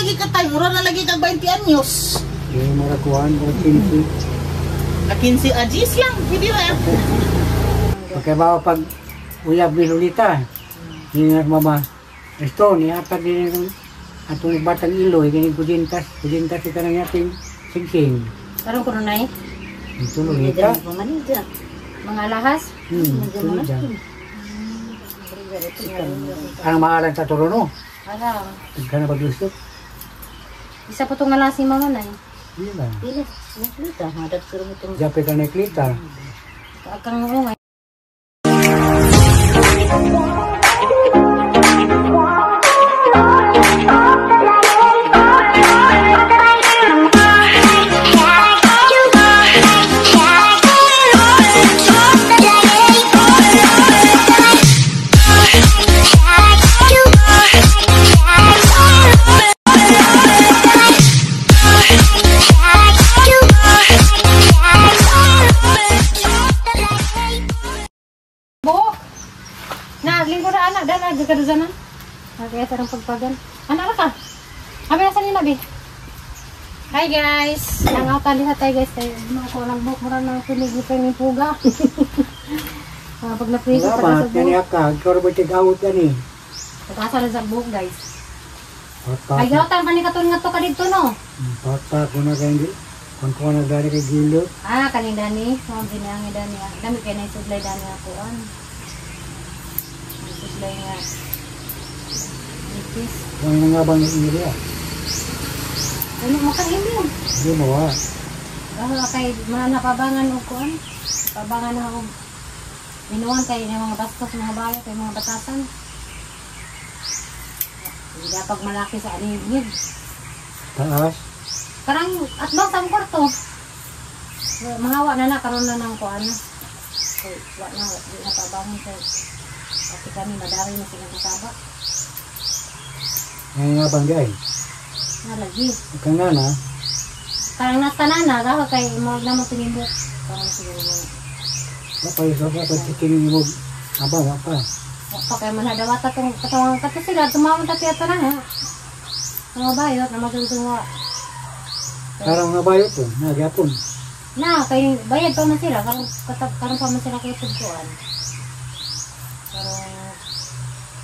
lagi ka tayo, mura na lagi kag 20 anyos. Di mura kuan, mura 15. A 15 ajis lang, pwede ra. Pagkabaw pag uyab ni Lolita, ni mama, esto nihatag din atong batang iloy kini kudintas, kudintas ka nang yating singsing. Karon kuno nay. Ito Lolita. Mga alahas. Ang maalan sa turono. Ala. Ka na paglusot. Isa po tong alas ni mama nay. Pila. Pila. Naklita, hadat ko rin itong. Jape ka naklita. Kang ungay. Kaya tarang pagpagan. Ano ka? Abi nasa nila bi. Hi guys. Nang tali tayo guys tayo. Mga ko lang buhok mura nang pilig ni ni puga. Pag napriso pa sa buhok. Ka, ikaw ba tigawot ani? Pagkasa na sa buhok guys. Ay gawtan pa ni katon nga to ka didto no. Pakpa ko na kay kon ko na dani kay gilo. Ah kaning dani, mo binaangi dani. Dami kay nay suglay dani ako an. Suglay nga. Kung nga bang area? Ano makainin? Hindi mo ah. Ah, kay mga napabangan og kuan. Pabangan na og minuan kay ng mga bastos, mga bayo kay mga batasan. Hindi dapat malaki sa anigid. Taas. Karang atbang sa kwarto. Mahawa na na karon na ng kuan. Kay wa na di napabangan kay pati kami madari na silang kataba. Ngayon nga bang di ay? Nalagi. Kang nga na? Parang nasa na, gawa kay mga naman tinimbok. Parang siguro mo. Wapa yung sofa, pag titingin mo, aba, wapa. Wapa kayo manadawata itong katawang kato sila, tumawang tati at na ha. Mga bayot, na magandang. Parang mga bayot po, nagyapon. Na, kay bayad pa man sila, karong pa man sila kayo tugtuan. Karong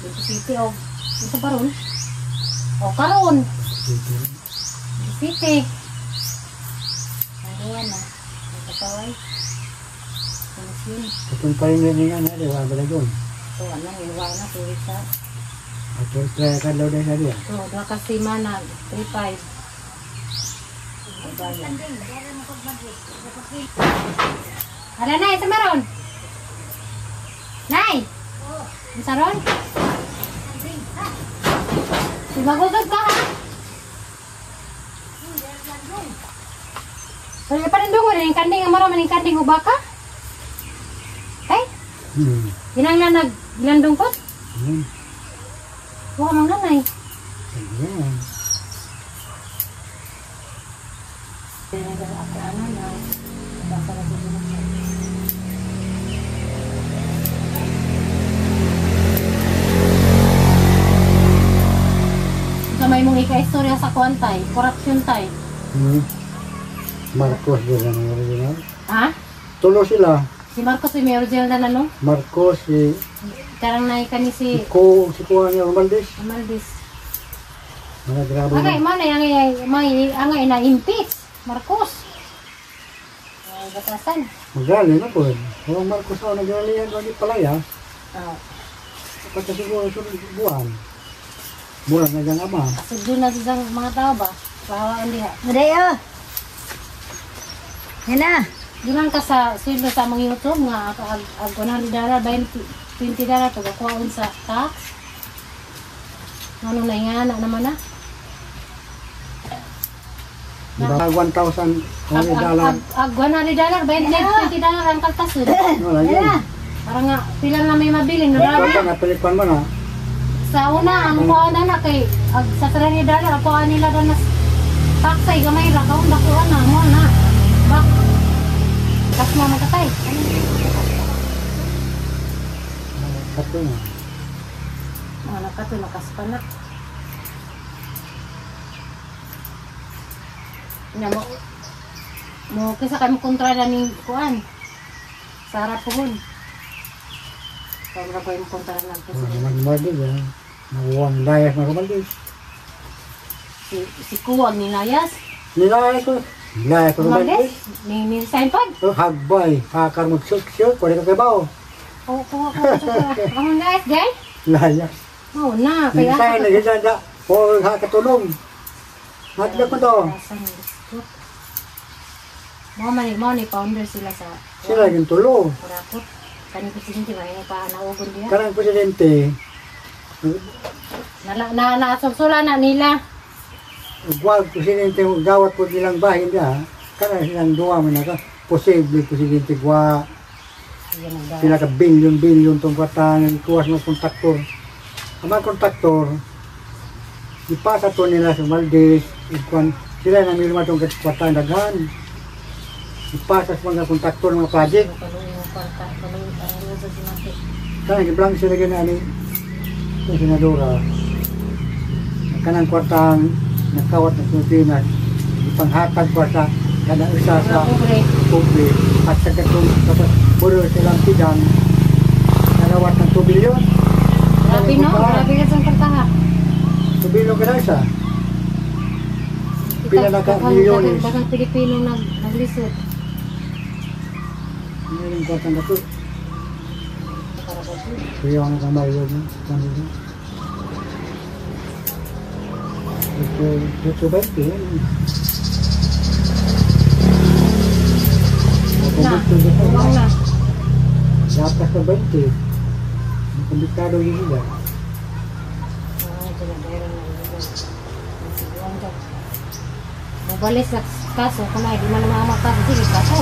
dito city o, ito pa ron. O karon. City. Ano na. Kasaway. Itong pa rin nga na, di ba? Balagon. Ito, ano, iwa na, tuwid sa. Ito, kadlaw na siya diya. Ito, doon kasi mana, 3-5. Hala, Nay, sa meron? Nay! Sa ron? Magugag ka ha? Pero parang doon, yung kanding, ang marami ng kanding uba ka? Ay? Ginang na naglandong ko? Huwag mong nanay. Ayan. Ako ano na. Basa na siguro. Sa may mong ika-istorya sa kuan tay, corruption tay. Marcos din ang original. Ha? Tulo sila. Si Marcos si may original na no? Marcos si karang nay kani si Ko si kuan ni Romualdez. Romualdez. Mga grabe. Agay man ay angay may angay na impeach Marcos. Ay batasan. Magali na po. Kung Marcos ang nagralihan lagi palaya. Oh. Pagka siguro sa buwan. Mura na dyan ama. Sugdo na sa mga tao ba? Pahawaan diha. Madayo. Yan na. Duman ka sa sweldo sa among YouTube nga ag $100 $20 to kuwaon sa tax. Ano na nga na naman na? Ba $1,000 Ag $100 $20 ang kaltas. Wala yun. Para nga pila na may mabili no ra. Nga palipan mo na. Sa una ang kuha na na kay ag sa $300 ang kuha nila na tax ay gamay ra kaon dakuha na mo na. Bak kas mo magkatay. Kato na. Oh, nakato nakaspa na. Na mo mo kaysa kami kontra na ni kuan. Sara pohon. Kaya ko yung kontra na presidente. Magmagdig ya. Nakuha ang layas na Romualdez. Si Kuwag ni Layas. Nilayas ko. Nilayas ko Romualdez? Ni resign pag? Oh, hagbay. Hakar magsuksyo. Pwede ka kabaw. Oo, kuha ko. Ang layas, day? Layas. Oo na. Kaya Resign na ganda. O hakatulong. Matlag ko to. Mo ni founder sila sa Sila yung tulo. Kurakot. Kani presidente ba ini pa naugon diya. Kanang presidente. Na na na na nila. Wag presidente gawat po nilang bahin diya. Kanang silang duwa man naka posible presidente gwa sila ka bilyon-bilyon tong kwartahan kuwas mga kontraktor. Ang mga kontraktor ipasa to nila sa Valdez, ikuan sila na milma tong kwartahan daghan. Ipasa sa mga kontraktor mga project. Kanang giblang sila ginani sa senadora. Kanang kwartahan nakawat ng Pilipinas ipanghatag pa sa kada usa sa pobre at sa katong tapos puro silang tidang nakawat ng 2 billion. Grabe no, grabe ka sa kwartaha. 2 billion kada isa. Pila na ka milyones. Daghang Pilipino naglisod. Meron kwartang dato. Kuya ang kamay yun. Ito ba ito? Na, kuwang na. Dapat sa 20. Kumbiktado yun sila. Mabalis sa kaso, kung ay di man naman makaso, sige kaso.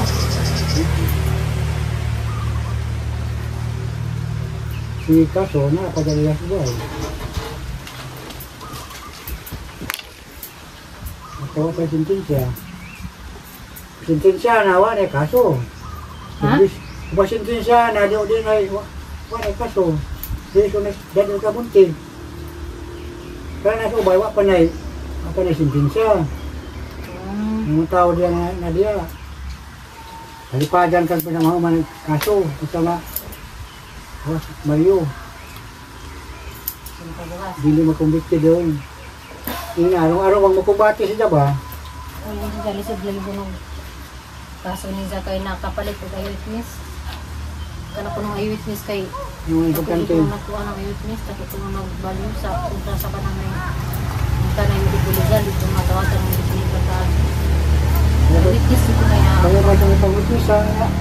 Si kaso na, padala sa buhay. Nakawa pa sentensya. Sentensya na, wala kaso. Ha? Ba sentensya na, di na, wala kaso. Di ko na, dahil ka bunti. Kaya nasa ubay, wala pa na sentensya. Yung tao diya na diya. Halipadan kang pinamahuman kaso, kasama Mario. Dili makumbikti doon. Yung araw-araw ang makumbati siya ba? O yung siya lisod lagi ko nung kaso niya kay nakapalit og eyewitness. Kana ko nung eyewitness kay yung importante. Ako nakuha ng eyewitness tapos ko nung nagbalyo sa kontra sa kanang may kanang medical legal dito matawagan ng medical legal ka. Witness ko kaya. Kaya ba sa pag-witness sa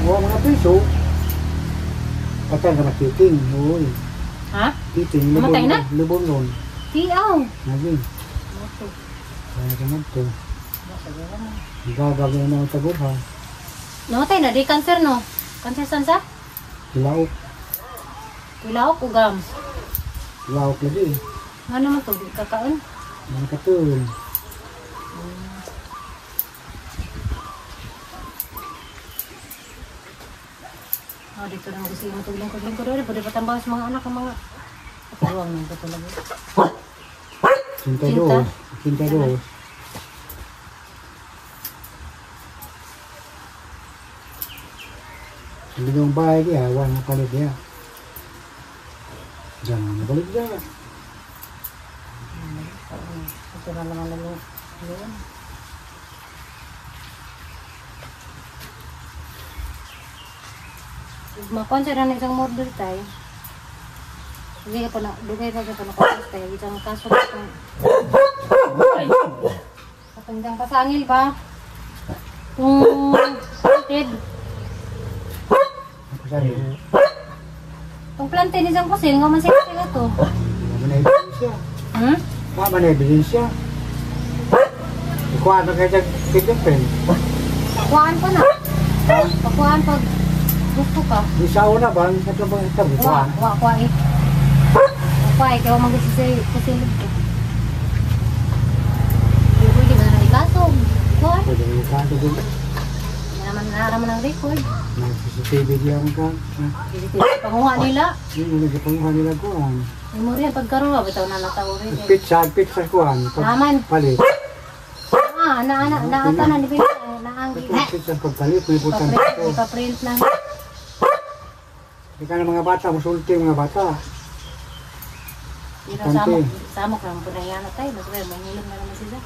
mga piso? Patay na matiting, uy. Ha? Titing, namatay na? Lubong nun. Tiaw. Naging. Kaya ka nagto. Gagawin na ang tagod ha. Namatay na, di cancer no? Cancer saan sa? Tilaok. Tilaok o gams? Tilaok lagi. Ano naman to? Kakaon? Mga katulong. Oh, dito na gusto yung matulong-tulong ko doon. Pwede patambang sa mga anak ang mga kapaluang nang patulog. Cinta dos. Cinta dos. Hindi yung bahay kaya, wala na palit niya. Diyan na palit niya. Ito na naman lang yun. Makuan siya na isang murder tayo. Dugay pa na, dugay pa pa na tayo. Isang kaso na itong katong pasangil ba? Kung planted. Itong planted isang pusil, nga man siya sila to. Wala na ebidensya. Hmm? Wala na ebidensya. Ikuha na kayo fingerprint. Pakuhaan pa na. Pakuhaan pag gusto ka. Di sa una ba? Sa ito ba? Ito ba? Wa, wa, eh. Wa, eh. Kaya mag-gusto sa kusilog ko. Pwede ba na ikaso? Kuha. Pwede na ikaso din. Hindi naman naraman ng record. May CCTV diyan ka. CCTV panguha nila. Hindi, nagpanguha nila kuhan. Memorya pagkaroon, bitaw na natawo rin. Pizza, pizza kuhan. Naman. Palit. Ah. Ana ana na ata na ni Pin na ang Ito sa pagpalit, may butan ipa-print, ko. ipa-print na. Ika ng mga bata, musulti mga bata. Pero Konti. samok, samok lang po na yan tayo. Mas well, mangilom na naman sila.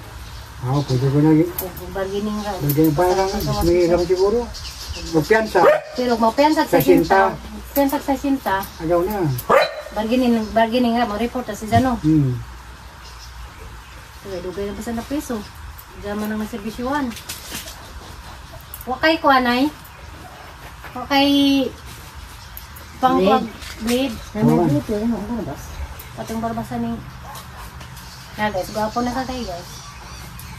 Ah, pwede ko na. Kung bargaining ra. Pwede pa lang, may ilang siguro. Magpiyansa, Pero mapiyansa sa Sa sinta. sinta. Piyansa sa sinta. Agaw na. Bargaining, bargaining ra mo report ta si Jano. Dugay, dugay na ba sa na peso? Diyan man ang naserbisyuan. Wa kay kuanay. Wa kay pang Blade. blade. Naman dito, ano ang barbas? Patong barbasan ning Na guys, gwapo na ka kay guys.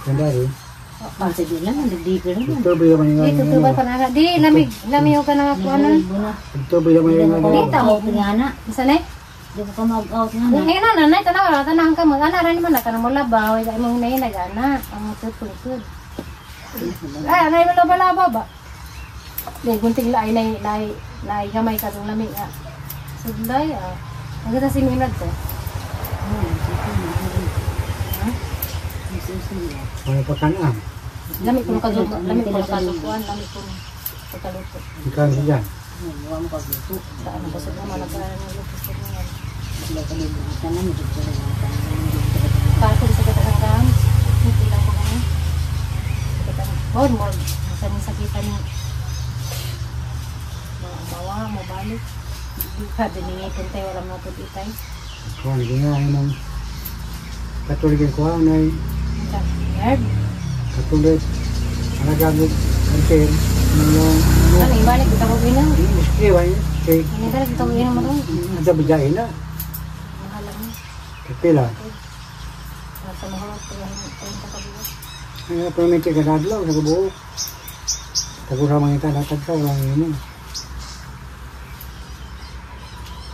Ganda rin. Ang sige lang, ang digdig ka naman. Ito ba yung mga Dito tubar pa na. Di lamig, lamig ka na kuanan. Libo na. Ito ba yung mga Dito. Out nga na. Isa na eh. Di ko ka mag-out nga na. Ngayon na, nanay, tanaw, tanaw ka mo. Ana, rani man na, kanang mo labaw. Ay, mong nainag, ana. Ang tutungkod. Ay, anay mo laba-laba ba? Di, gunting laay, nay, nay, nay, gamay ka itong lamig, ah. Sudlay, ah. Nagkita si Mimrad ko. Wala pa kanam. Lamig ko nakazuko, lamig ko nakazukuan, lamig ko pagkaluto. Ikaw siya dyan. Huwag mo pagluto. Sa ano, basag naman, nagkaroon ng luto sa mga. Sila ka libo. Tanan, hindi ko rin. Para ko sa katakam, hindi lang ko kami. More, more. Masa ni sakitan ni mga bawa, mabalik. Di ka, diningay kung tayo, wala mga pag-itay. Kuha, hindi nga ay mong katulig yung kuha na Herb. katulig. Alagang kansin. Ano Ano, ibalik, ito ko inom. Iskriwa yun. Kay Ano, ibalik, ito ko inom mo ron. ada bijain na. Mahal mo. Kapila. Sa mahal, ito yung kakabuo. Ay, permiti ka dadlaw sa kabuo. Tagura mga ita datag sa walang yun.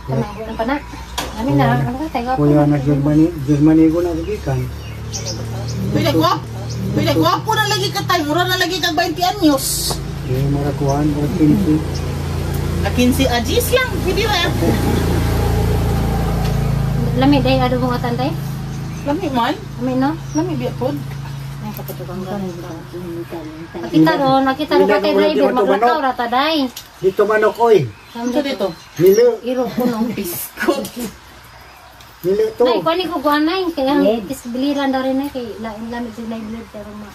Tama, pa na. Namin na, ano ka, tayo. Kuya na Germany, Germany ko na gikan. Pwede ko? Pwede gwapo na lagi ka tayo. Mura na lagi kag 20 anyos. Di mura kuhan, mura 15. A 15 ajis lang, pwede ra. Lami, day, ado mong atantay? Lami man. Lami, no? Lami biya pod. Ay, kapatukan ka. Nakita ron, nakita ron ka kay driver, maglakaw rata, day. Dito manok, oy. Ano dito? Milo. Iro ko, no? Biskot. Milo to. Nay, kuani ko guanay, kaya isbiliran na rin ay, kay lain lamig sila blood, pero ma.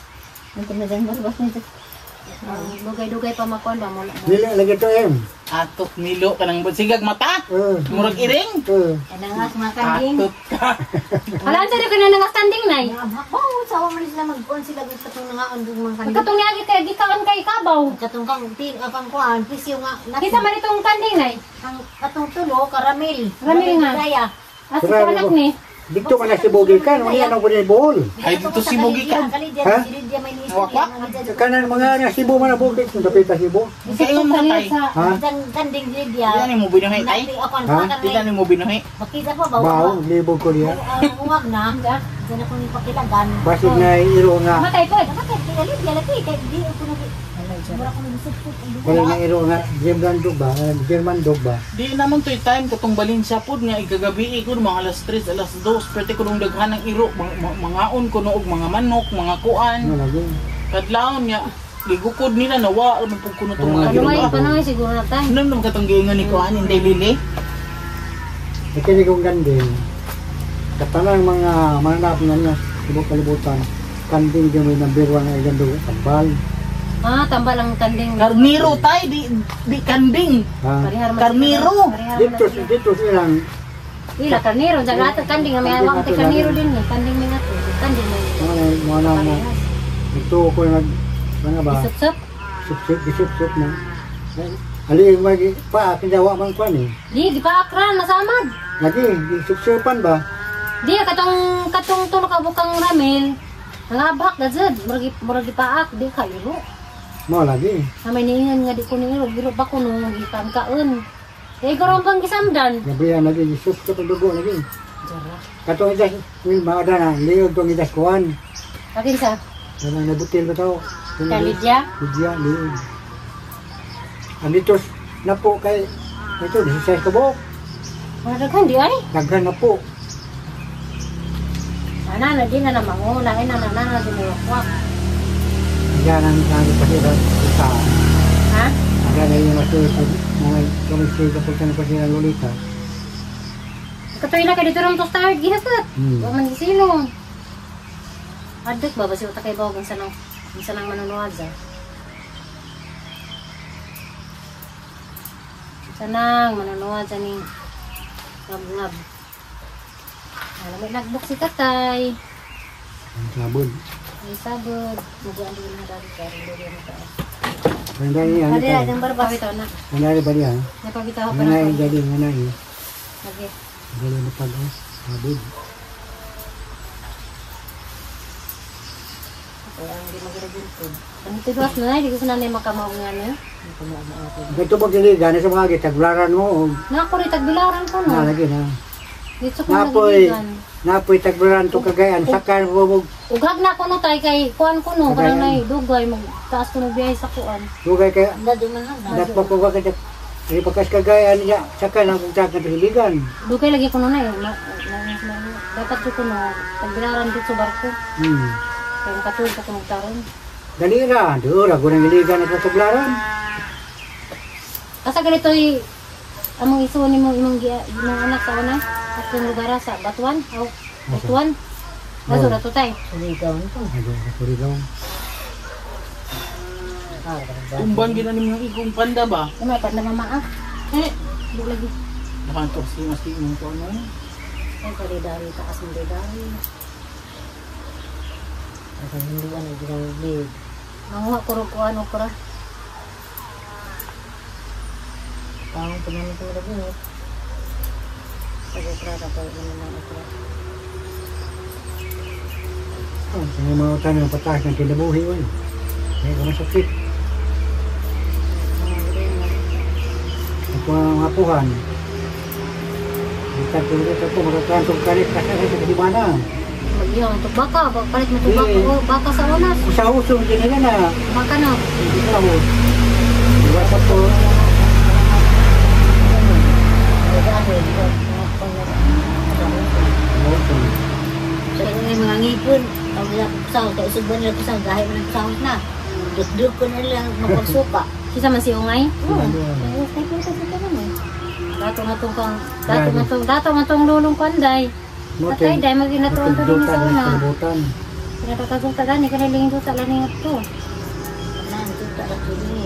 Dugay-dugay pa makuan ba, mula. Milo lagi to, em. Atot nilo ka nang sigag mata. Murag iring. Nangas mga kanding. Atot ka. Wala, ang sarili ko na nangastanding, nay. Oo, sawa man sila mag-on sila gusto katong nangaon dug mga kanding. Katong niagi kay gikaon kay kabaw. Katong kang tin akang kuan, pisyo nga. Kinsa man itong kanding, nay? Ang katong tulo karamel. Karamel nga. Kaya. Asa ko anak ni? Dito man na si Bogi kan, wala nang kunin buhol. Ay, dito si Bogi kan. Ha? Wakwak? Kanan mga nga Cebu man ang Bogi, kung dapit sa Cebu. Sa iyong mga tay. Ha? Kanding Lydia. Di na ni mo binuhi tay. Ha? Di na ni mo binuhi. Makita pa ba? Bao, libog ko niya. Ungag na. Diyan ako ni pakilagan. Basig na iro nga. Matay po. Bakit? Kaya Lydia lagi kay di ako nag Mura ko nagsupport. Wala na iro nga German dog ba? German dog ba? Di naman to'y time katong Valencia pod nga igagabi ko mga alas 3, alas 2, pwede ko nung daghan ng iro, mangaon ko og mga manok, mga kuan. Ano lagi? Kadlawon nga gigukod nila nawa man pud kuno tong mga iro. Panungay, panungay siguro na tayo. Ano naman katong giingon ni kuan hindi lili? Nakinig kong ganding. Katanang mga mananap nga nga sa kalibutan. Kanding di may number 1 nga ilang dog tambal. Ah, tambal ang kanding. Karniro tay di di kanding. Ha? Karniro. Dito dito silang Ila karniro, jaga ato kanding nga may awang te karniro din ni, kanding may ato, kanding may. mga mga na ito ko nag mga ba? Isup-sup. Sup-sup, isup-sup na. Ali mag pa kindawa man kuan eh. Di di pa akra nasamad. Lagi sup-supan ba? Di katong katong tulo ka bukang ramil. Nangabak na jud, murag murag ipaak di ka iro. Mo lagi. Amay niingan nga di ko niro, giro pa ko nung gikan kaon. Kay karon pang gisamdan. Gabriel lagi isup-sup ang dugo lagi. Jara. Katong idas wil maada na liog tong idas kuan. Akin sa Kanang nabutil ba tao? Kalidya. Lidya, liog. Andito na po kay ito 16 ka buok. Wala daghan di ay. Daghan na po. Ana na di na na mangula, ay na na na na diniwakwak. Agyan ang kami pasira sa Ha? Agyan ay yung masulit mga kumistay kapag ka pasira lulita. Katoy na kay dito ron to start gihasat. Wa man gisilong. Adek ba basi utak kay bawag unsa nang manunuad sa. Sanang manunuad sa ning ngab-ngab. Alam may nagbuk si tatay. Ang sabon. May sabod. Muguan din na dali karon dili mo ka. Ang ano Ada tayo. ang barbas. Pabitaw na. Ang dali ba niya? Napabitaw pa Ang na. dali, ang nanay. Lagi. Dali mo pag sabon. Kaya ang di magiragin po. Ang tigas na, hindi ko sa nanay makamao nga na. Ito pag dili, gana sa mga gitaglaran mo. Nako rin, tagbilaran ko no. Na, lagi na. Dito ko Napoy, nagigigan. napoy taglaran to kagayan. Sakan mo Ughag na ko no tay kay kuan ko no, kanang Kagayan. nay dugay mag taas ko biyahe sa kuan. Dugay kay Anda dumahan. dat pa ko ka Ay pagkas kagayan niya, sakan ang kung takan hiligan. Dugay lagi ko no nay. Dapat ko no tagbilaran dito sa barko. Kay makatulog ko magtaron. Dali ra, doon ra gunang hiligan at taglaran. Asa ganito'y among isuon nimo imong imong anak sa una at yung lugar sa Batuan o Batuan. Aso ra to tay. Suligaw nito. Ago, surigaw. Umban gina ni mga ikong panda ba? Ano pa na mama ah. Eh, Di lagi. baka to si mas imong ko ano. Ay dari taas ng dari. Asa hinduan ang ginang blade. Manguha ko ro kuan okra. Pang punan ito lagi no. Pag okra ra pa naman okra. Oh, sa mga tanong pataas ng kinabuhi oy. Kaya ka masakit. Ako ang apuhan. Kita tulad ako magkakantong kalit kasi sa kasimana. Magiyaw ang baka, palit mo baka, Eh. oh, baka sa unas. Usa-uso din nila na. Baka no. Hindi ka ho. Diba sa po? Sa mga ngipon, ang mga kusaw, kay usog nila kusaw, gahi man ang kusaw na. Dukduk ko nila mapagsuka. Kisa man si Ungay. Oo. Oo, kay ko sa naman. Dato nga tong kang, dato nga tong lulong kanday. Patay day maginatuan to din sa una. Kalibutan. Pinatatagong tagani kaniling duta laning to. Nan, tuta ra ko ni.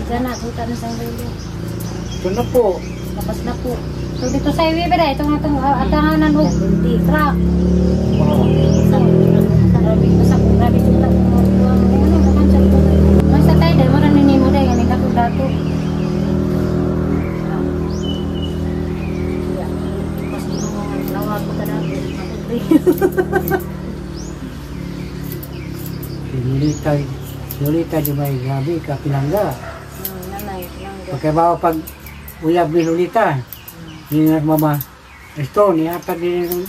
Gana duta na sa lulu. Ito na po. Tapos na po. So dito sa iwi ba ito nga tong atanganan og truck. Wow. Grabe basta grabe duta ko. Ano kan sa ito. Mas sa tay day mo ra nimo day ngani dato-dato. Pas di mo nga nawag ko ka dati. Sinulita, di may grabe ka pinangga. Nanay, pinangga. Pagkabawa pag uyab ni Lolita, ni mama, esto, nihatag din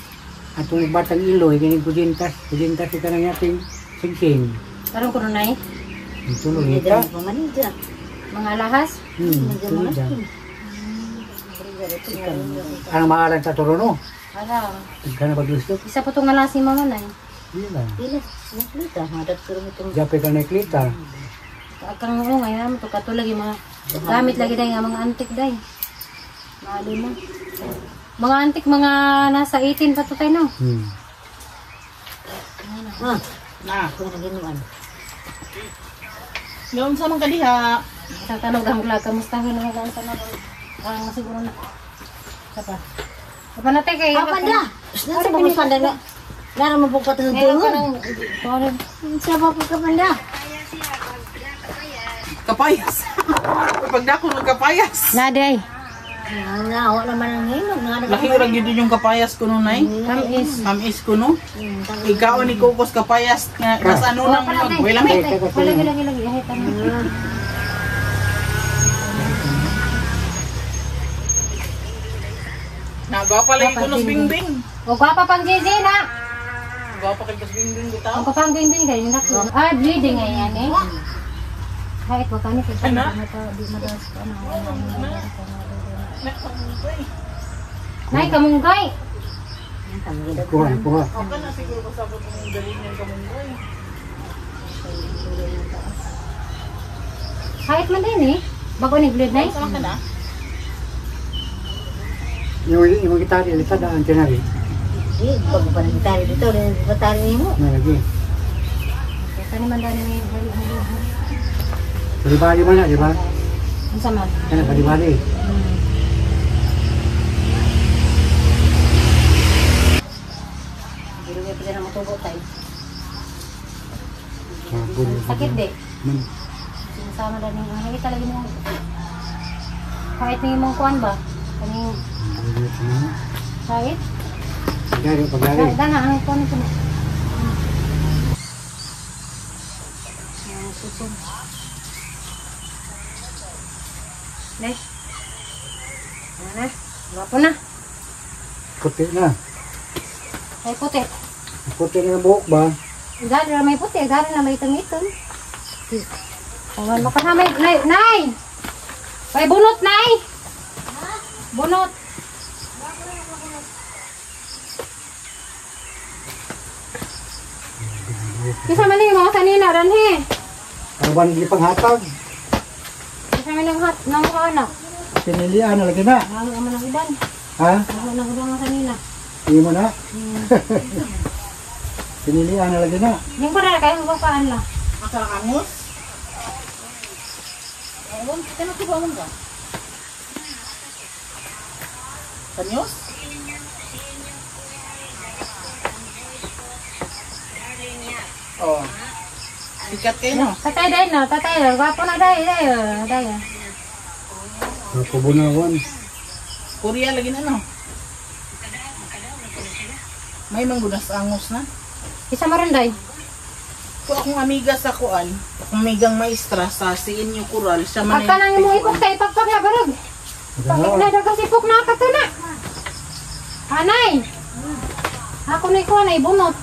atong batang iloy, kini kujintas, kujintas ika nang yating singsing. Karon ko nay, Ito Lolita. mga alahas. Tulida. Anong maalan sa turono? Ala. Ka na paglusot? Isa po tong alas ni mama nay. Hindi na. Pila, naklita, madat ko rin itong Japay ka naklita. Kang oo ngayon to kato lagi mga gamit lagi day nga mga antik day. Maali mo. Mga antik mga nasa 18 pa to tayo no. Ah, Na. ako na ginuan. Ngayon sa man kadiha. Sa tanog ang vlog kamustahin mo lang sa mga ang siguro na. Sapa. Sapa na tay kay. Ah, panda. Nasa ba ko panda na? Nara mo po Meron ka patahod. ng Sa ba po ka panda? Kapayas. Pagdako ng kapayas. Naday. Na, wala man ang hinog. Laki ra gyud yung kapayas ko no nay. Tamis. Tamis ko no. Ikaw ni Kokos kapayas nga nasa ano nang mag wala mi. Wala lagi lagi ay tanong. Nagwapa lagi ko nos bingbing. O gwapa pang JJ na. Gwapa kay kas bingbing bitaw. Ang kapang bingbing kay nako. Ah, bleeding ay yan eh. Kahit wag kani kay Ana? di madas ano. Nay kamunggay. Kuha, kuha. Okay na siguro kasabot mong galing ng kamunggay. Kahit man din eh. Bago ni blade na eh. Sama ka na? Yung gitari, lita daan tinari. Eh, bago pa ng gitari dito, gitari mo. Nalagi. Kani man dani ni Bali-bali man na, di ba? Unsa man? Kana bali-bali. Pero may pwede na matubo tayo. Sakit di. Sinasama dani ang lagi talaga mo. Kahit ni imong kuan ba? Kaning kahit? Paglari, paglari. Dana ang kuan ito. Susog. Nesh. Ano na? Gwapo na. Puti na. Ay puti. Puti na ang buhok ba? Gari na may puti, gari na may itom-itom. Awan mo ka na may, nay, nay! May bunot, nay! Bunot. Kisa man yung mga sanina, ranhe. Araban di panghatag. Kisa man ang hat, nang mukha na. Pinilian na lagi na. Ang man ang uban. Ha? Ang ang uban ang sanina. Hindi mo na. Pinilian na lagi na. Yung pa na kayo mapapaan lang. Asa lang angos? Awon, kano ko ba ka? Kanyos? Oh. Sikat kayo no? Tatay dahil na, tatay na. Gwapo na dahil, dahil, dahil. Kapubunawan. Korea lagi na no? May manggunas angos na. Isa mo rin dahil. Ko akong amiga sa kuan, akong amigang maestra sa CNU Coral, siya man Pagka nang imong ipok sa ipagpag na barog. Pagka na dagas ipok na kato na. Anay. Ako na ikuha na ibunot.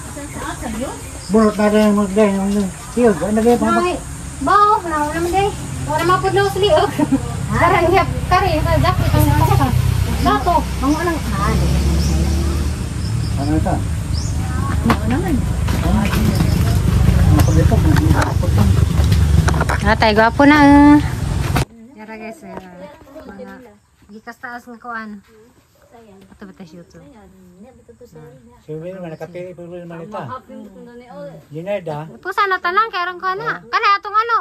Bunot na rin mo dahil. Iyo, ano ba pa? Nay, bao, na wala man day. Wala mapudlo sa liog. Karang hiyap, kari, sa jacket ang paka. Dato, ang anang Ano ito? Oo naman. Ano ko dito? Atay, gwapo na. Yara guys, mga gikas taas nga kuan. Ato ba tayo YouTube? Sabi naman, nakapili pa rin naman ito. Gineda. Pusa na tanan kay aron kana. Kana atong ano?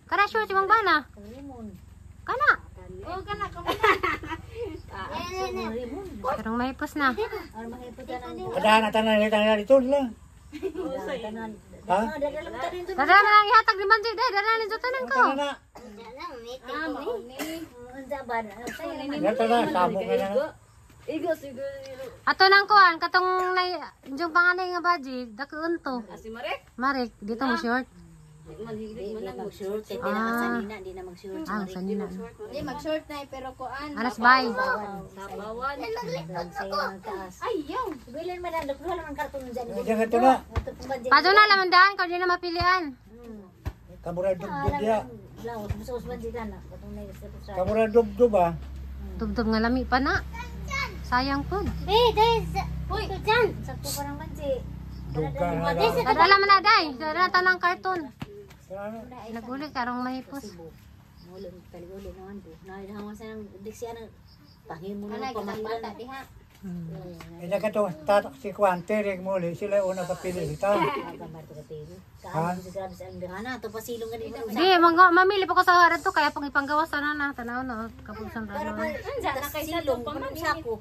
Kana sure si Mang Bana. Kana. Oh, kana Karong mahipos na. Kadahan na tanan nila tanan dito nila. Ha? Dada na lang ihatag ni Banji, dai dada ni tanan ko. Tanan na. Yan tanan, sabong ka na. Ato nang kuan katong nay yung panganay nga baji, dakuon to. Si Marek? Marek, dito mo short. Di na mag-short. Kaya di na sanina, di na mag-short. Ah, sanina. Hindi, mag-short na eh, pero kuan. Alas bay. Sabawan. Ay, yaw. Bilin man ang daghan man karton dyan. Diyan ka na. Paso na lamandaan kau di na mapilian. Kamura dubdub dia. Laos, musos man dyan na. Katong na sa Kamura dubdub ah. Dubdub nga lami pa na. Sayang po. Eh, dai. Uy, dyan. Sakto pa ng banji. Duga na. Dada man na day. Dada na tanang karton. Naguli karong mahipos. Muli, taliguli naman po. Nahihawan sa nang diksiya ng pahimo na pamahilan. diha. Ina ka to tatak si Kuan Terek muli sila una papili dito. Ha? Di, mga mamili pa ko sa harad to kaya pang ipanggawas sana na tanaw na kapugsan ra. Andiyan na kay sa Silong, pa man. sako.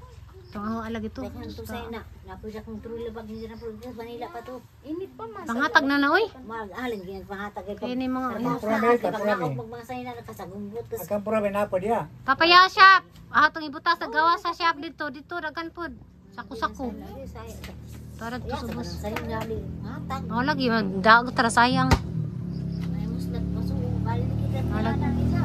Ito ang alag ito. Daghan to sa ina. Napo siya kung trulo pag hindi na po Manila pa to. Init pa man. Pangatag na na oy. Mag alin gin pangatag Kaya ni mga ano. Purame, purame. Pag mga sa ina nakasagumbot kas Akang purame na po dia. Papaya shop. Ah, atong ibutas sa gawa sa shop dito dito daghan pod. Sako-sako. Tarad to subos. sa ina li matag. Oh lagi magdaog tara sayang. May musnad paso bali kita Alag. na isa.